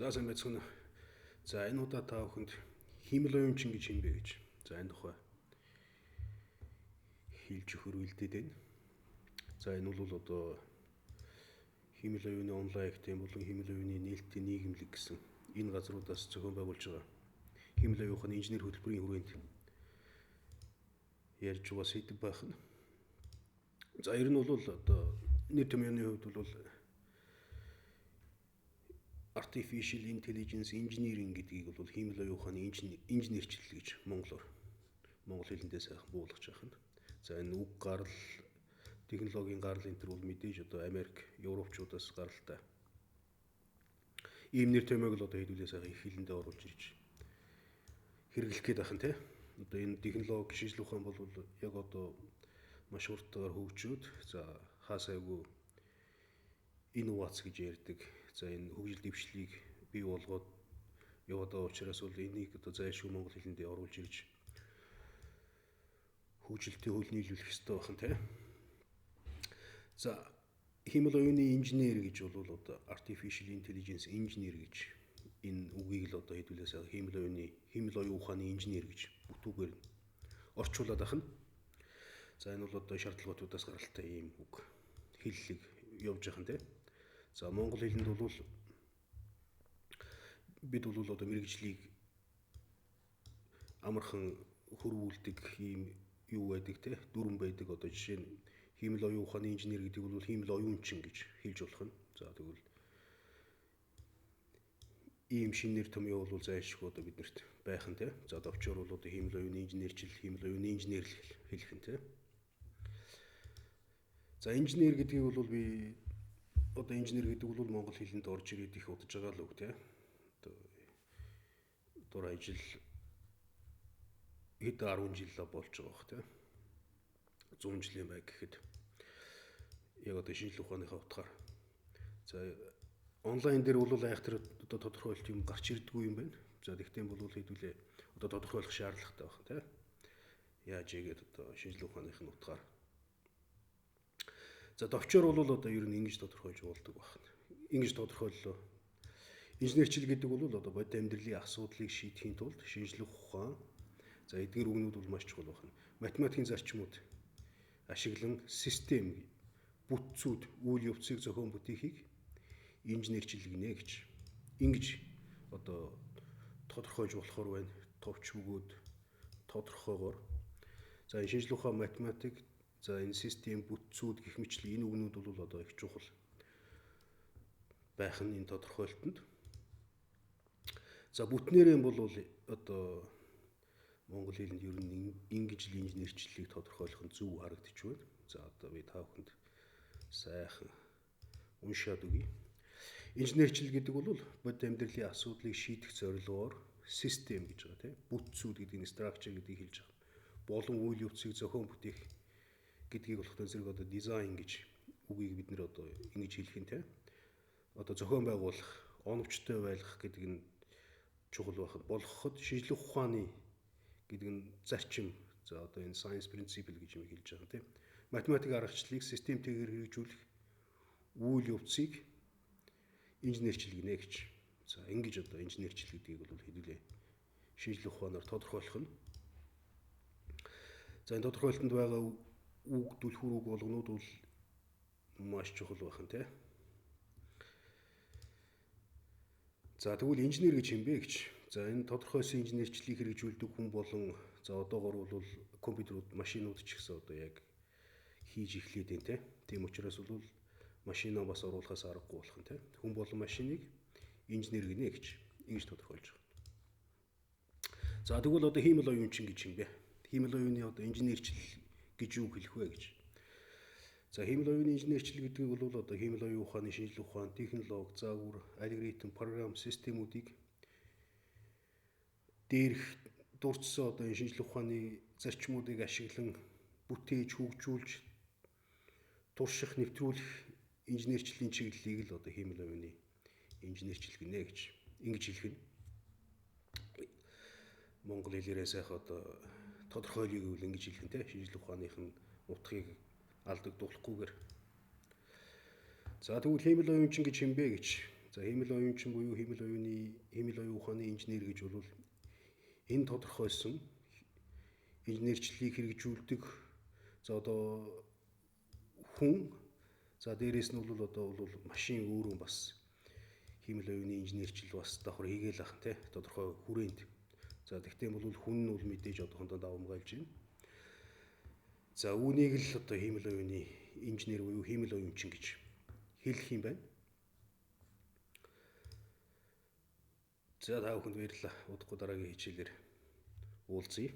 За, сайн байцгаана уу. За, энэ удаа та бүхэнд хиймэл оюунчин гэж юм бэ гэж. За, энэ тухай хэлж өгөхөр үлдээд байна. За, энэ бол одоо хиймэл оюуны онлайн академи болон хиймэл оюуны нээлттэй нийгэмлэг гэсэн энэ газруудаас зохион байгуулж байгаа хиймэл оюун ухааны инженер хөтөлбөрийн хүрээнд ярьж байгаа сэдэв байх нь. За, ер нь бол одоо нэр томьёоны хувьд бол Artificial Intelligence Engineering гэдгийг бол хиймэл оюун ухааны инженерчлэл гэж монголоор, монгол хэлэндээ сайхан буулгаж байгаа юм. За, энэ үг гарал, технологийн гарал энэ төр бол мэдээж одоо Америк, Европчуудаас гаралтай. Ийм нэр томьёог л одоо хэдүүлээ сайхан их хэлэндээ оруулж ирж хэрэглэх гээд байх нь, тий. Одоо энэ технологи, шинжлэх ухаан бол яг одоо маш хурдтайгаар хөгжөөд, за, хаасайгүй инновац гэж ярьдаг. За, энэ хөгжил дэвшлийг бий болгоод яваад байгаа учраас бол энийг одоо зайлшгүй монгол хэлэндээ оруулж ирж хөгжилтэй хөл нийлүүлэх ёстой байх нь, тий. За, хиймэл оюуны инженер гэж бол одоо artificial intelligence engineer гэж энэ үгийг л одоо хэдүүлээс хиймэл оюуны, хиймэл оюун ухааны инженер гэж бүтүүгээр орчуулад байх нь. За, энэ бол одоо шаардлагатуудаас гаралтай ийм үг хэллэг явж байгаа нь, тий. За, монгол хэлэнд бол бид бол одоо мэргэжлийг амархан хөрвүүлдэг ийм юу байдаг те, дүрм байдаг. Одоо жишээ нь хиймэл оюун ухааны инженер гэдэг бол хиймэл оюунчин гэж хэлж болох нь. За, тэгвэл ийм шинэ нэр томьёо бол зайлшгүй одоо биднэрт байх нь, те. За, товчоор бол одоо хиймэл оюуны инженерчил, хиймэл оюуны инженер хэлэх нь, те. За, инженер гэдгийг бол би одоо инженер гэдэг бол монгол хэлэнд орж ирээд их удаж байгаа л үг, те. Одоо дур ажил хэд 10 жил болж байгаа бох, те. 100 жилийн байг гэхэд яг одоо шинжлэх ухааныхаа утгаар. За, онлайн дээр бол айхтар одоо тодорхойлт юм гарч ирдэггүй юм байна. За, тэгтээ бол хэдүүлээ одоо тодорхойлох шаардлагатай байна, те. Яаж ийгээд одоо шинжлэх ухааных нь утгаар. За, товчоор бол одоо ер нь ингэж тодорхойлж болдог байна. Ингэж тодорхойллоо. Инженерчил гэдэг бол одоо бодит амьдралын асуудлыг шийдэхийн тулд шинжлэх ухаан, за, эдгээр үгнүүд бол маш чухал байна. Математикийн зарчмууд ашиглан систем, бүтцүүд, үйл явцыг зохион бүтээхийг инженерчил гинэ гэж. Ингэж одоо тодорхойлж болохоор байна. Товч бөгөөд тодорхойгоор. За, энэ шинжлэх ухаан, математик, за, энэ систем, бүтцүүд гэх мэтлэн энэ үгнүүд бол одоо их чухал байх нь энэ тодорхойлолтод. За, бүтнээрээ бол одоо монгол хэлэнд ер нь ингэж л инженерчлэлийг тодорхойлох нь зөв харагдчих байна. За, одоо би та бүхэнд сайхан уншаад өгье. Инженерчил гэдэг бол бодит амьдралын асуудлыг шийдэх зорилгоор систем гэж байгаа, тийм, бүтцүүд гэдэг нь structure гэдгийг хэлж байгаа. Болон үйл явцыг зохион бүтээх гэдгийг болохоор зэрэг одоо дизайн гэж үгийг бид нэр одоо ингэж хэлэх нь, тийм. Одоо зохион байгуулах, оновчтой байлгах гэдэг нь чухал байх. Болгоход шинжлэх ухааны гэдэг нь зарчим. За, одоо энэ science principle гэж юм хэлж байгаа, тийм. Математик аргачлалыг системтэйгээр хэрэгжүүлэх үйл явцыг инженерчил гинэ гэж. За, ингэж одоо инженерчил гэдгийг бол хэдүүлээ шинжлэх ухаанаар тодорхойлох нь. За, энэ тодорхойлолтод байгаа үг, түлхүүр үг болгонууд бол маш чухал байх нь, тий. За, тэгвэл инженер гэж юм бэ гэж. За, энэ тодорхойлсон инженерчлэлийг хэрэгжүүлдэг хүн болон, за, одоогор бол компьютерүүд, машинууд ч гэсэн одоо яг хийж эхлээд байна, тий. Тийм учраас бол машинаа бас оруулахаас аргагүй болох нь, тий. Хүн болон машиныг инженер гинэ гэж ингэж тодорхойлж байгаа. За, тэгвэл одоо хиймэл оюунчин гэж юм бэ? Хиймэл оюуны одоо инженерчил гэж юу хэлэх вэ гэж. За, хиймэл оюуны инженерчил гэдгийг бол одоо хиймэл оюун ухааны шинжлэх ухаан, технологи, загвар, алгоритм, програм, системүүдийг дээрх дурдсан одоо энэ шинжлэх ухааны зарчмуудыг ашиглан бүтээж, хөгжүүлж, турших, нэвтрүүлэх инженерчлийн чиглэлийг л одоо хиймэл оюуны инженерчил гинэ гэж ингэж хэлэх нь. Монгол хэлээрээ сайхан одоо тодорхойлъё гэвэл ингэж хэлэх нь, те, шинжлэх ухааных нь утгыг алдагдуулахгүйгээр. За, тэгвэл хиймэл оюунчин гэж юм бэ гэж. За, хиймэл оюунчин буюу хиймэл оюуны, хиймэл оюун ухааны инженер гэж бол энэ тодорхойлсон инженерчлэлийг хэрэгжүүлдэг, за, одоо хүн, за, дээрээс нь бол одоо бол машин өөрөө бас хиймэл оюуны инженерчил бас давхар хийгээл ах, тий, тодорхой хүрээнд. За, тэгтээ бол хүн нь бол мэдээж одоохондоо давамгайлж байна. За, үүнийг л одоо хиймэл оюуны инженер буюу хиймэл оюунчин гэж хэлэх юм байна. За, та бүхэнд баярлалаа. Удахгүй дараагийн хичээлээр уулзъя.